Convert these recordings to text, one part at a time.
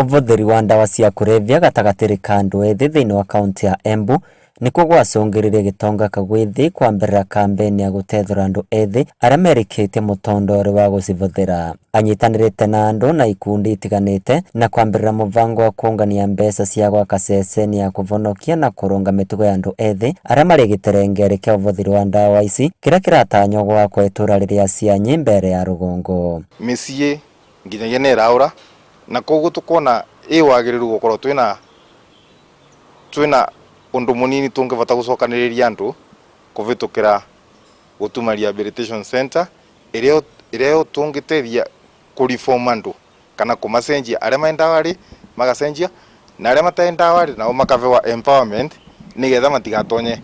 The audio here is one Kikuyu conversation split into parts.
Ũhũthĩri wa ndawa cia kũrebia gatagatĩ ka andũ ethĩ thĩinĩ wa kaunti ya Embu nĩkuo gwacũngĩrĩirie gĩtonga Kagwithi kwambĩrĩra kambeni ya gũtethũra andũ ethĩ arĩa merikĩtie mũtondore wa gũcibũthĩra. Anyitanĩrĩte na andũ na ikundi itiganĩte na kwambĩrĩra mũbango wa kũngania mbeca cia gwaka ceceni ya kũvonokia na kũrũnga mĩtugo ya andũ ethĩ arĩa marĩ gĩterengere kĩa ũhũthĩri wa ndawa ici kĩrĩa kĩratanywo gwakwo itũra rĩrĩa Cianyi mbere ya rũgongo. Mĩciĩ nginyagia nĩ ĩraũra na koguo tukona ĩ wagĩrĩru gũkorwo twĩna ũndũ mũnini tũngĩbota gũcokanĩrĩria andũ kũvĩtũkĩra gũtuma rehabilitation center ĩrĩa ĩrĩa tũngĩteithia kũ reform andũ kana kũmacenjia arĩa me ndawa-rĩ magacenjia na arĩa matarĩ ndawa-rĩ nao makabewa empowerment nigetha matigatonye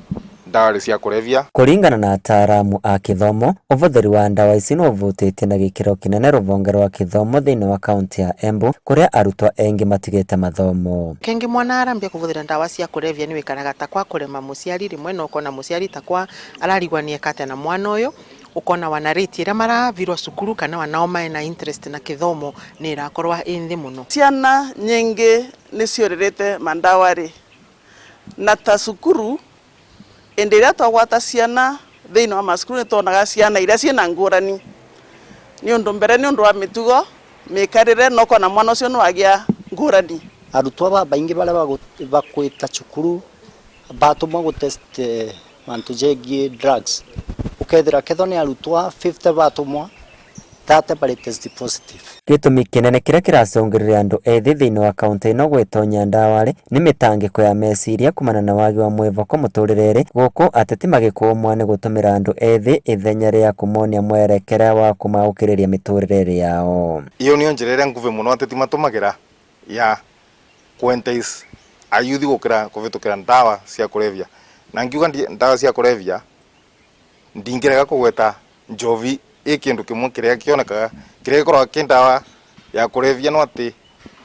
ndawa cia kũrebia. Kũringana na ataaramu a gĩthomo, ũhũthĩri wa ndawa ici nĩ ũvutĩtie na gĩkĩro kĩnene rũhonge rwa gĩthomo thĩinĩ wa kaunti ya Embu kũrĩa arutwo aingĩ matigĩte mathomo. Kengi mwana arambia kuvuthira ndawa cia kulevya ni wikaraga ta kwa kurema muciari rimwe na ukona muciari ta kwa ararigwa ni ekate na mwana uyu ukona wana rate iria maravirwa cukuru kana wanao maena interest na kithomo ni irakorwa ĩ nthi muno. Ciana nyingi nĩ ciũrĩrĩte mandawa-rĩ na ta cukuru ĩndĩ ĩrĩa twagwata ciana thĩinĩ wa macukuru nĩ tuonaga ciana iria ciĩna ngũrani nĩ ũndũ mbere nĩ ũndũ wa mĩtugo mĩikarĩre na ũkona mwana ũcio nĩ wagĩa ngũrani. Arutwo aba baingi baria bakwita cukuru batumwa gutest mantu jegie drugs ukethira ketho ni arutwa 50 batumwa 30 bari test positive. Gĩtũmi kĩnene kĩrĩa kĩracũngĩrĩria andũ ethĩ thĩinĩ wa kaunti ĩno gwĩtonya ndawa-rĩ nĩ mĩtangĩko ya meciria kumana na wagi wa mwĩvoko mũtũrĩre-rĩ gũkũ ateti magĩkũmwa nĩ gũtũmĩra andũ ethĩ ithenya rĩa kũmonia mwerekera wa kũmaũkĩrĩria mĩtũrĩre yao. Iyo nĩyo njĩra ĩrĩa nguvi mũno ateti matũmagĩra ya kũ-entice ayuthi gũkĩra kũvĩtũkĩra ndawa cia kũrebia na ngiuga ndawa cia kũrebia ndingĩrega kũgweta njovi ĩ kĩndũ kĩmwe kĩrĩa kĩonekaga kĩrĩa gĩkoragwo kĩ ndawa ya kũrebia no atĩ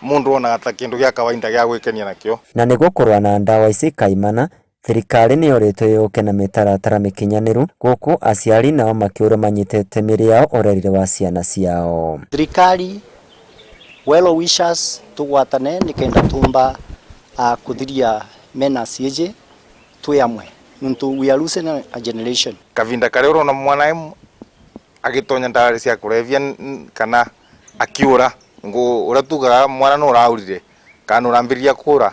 mũndũ onaga ta kĩndũ gĩa kawaida gĩa gwĩkenia nakĩo. Na nĩguo kũrũa na ndawa ici kaimana, thirikari nĩ yorĩtwo yũke na mĩtaratara mĩkinyanĩru gũkũ aciari nao makĩũrwo manyitĩte mĩrĩ yao ũrerire wa ciana ciao. Thirikari, well wishers, tugwatane nikenda tumba kuthiria menace iji twi amwe nuntu we are losing a generation. Kavinda karia urona mwana agitonya ndawa cia kũrebia kana akiura uria tugaga mwana no ũraurire kana nĩ ũrambĩrĩria kũra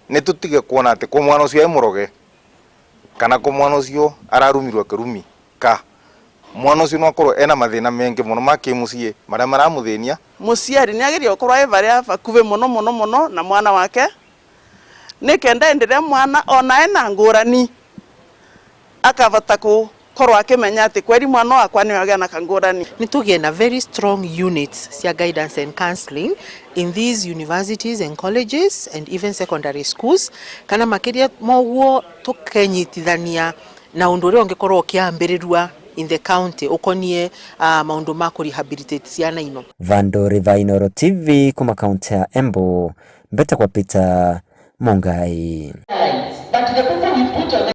nĩ tũtige kuona atĩ ko mwana ũcio e mũroge kana ko mwana ũcio ararumirwo kĩrumi ka mwana ũcio no akorwo ena mathĩna mengĩ mũno ma kĩmũciĩ marĩa maramũthĩnia. Mũciari nĩ agĩrĩire gũkorwo e varia bakuvi mũno mũno mũno na mwana wake nĩ kenda hĩndĩ ĩrĩa mwana ona ena ngũrani akavota gukorwo akimenya ati kweri mwana wakwa ni agĩa na kangũrani. Nĩ tũgĩe na very strong units cia guidance and counseling in these universities and colleges and even secondary schools kana makĩria moguo tũkenyitithania na ũndũ ũrĩa ũngĩkorwo ũkĩambĩrĩrua in the county ũkonie maũndũ ma kũ rehabilitate ciana ino. Vandori va Inooro TV kuma kaunti ya Embu, mbete kwa Peter Mungai. But the people we put on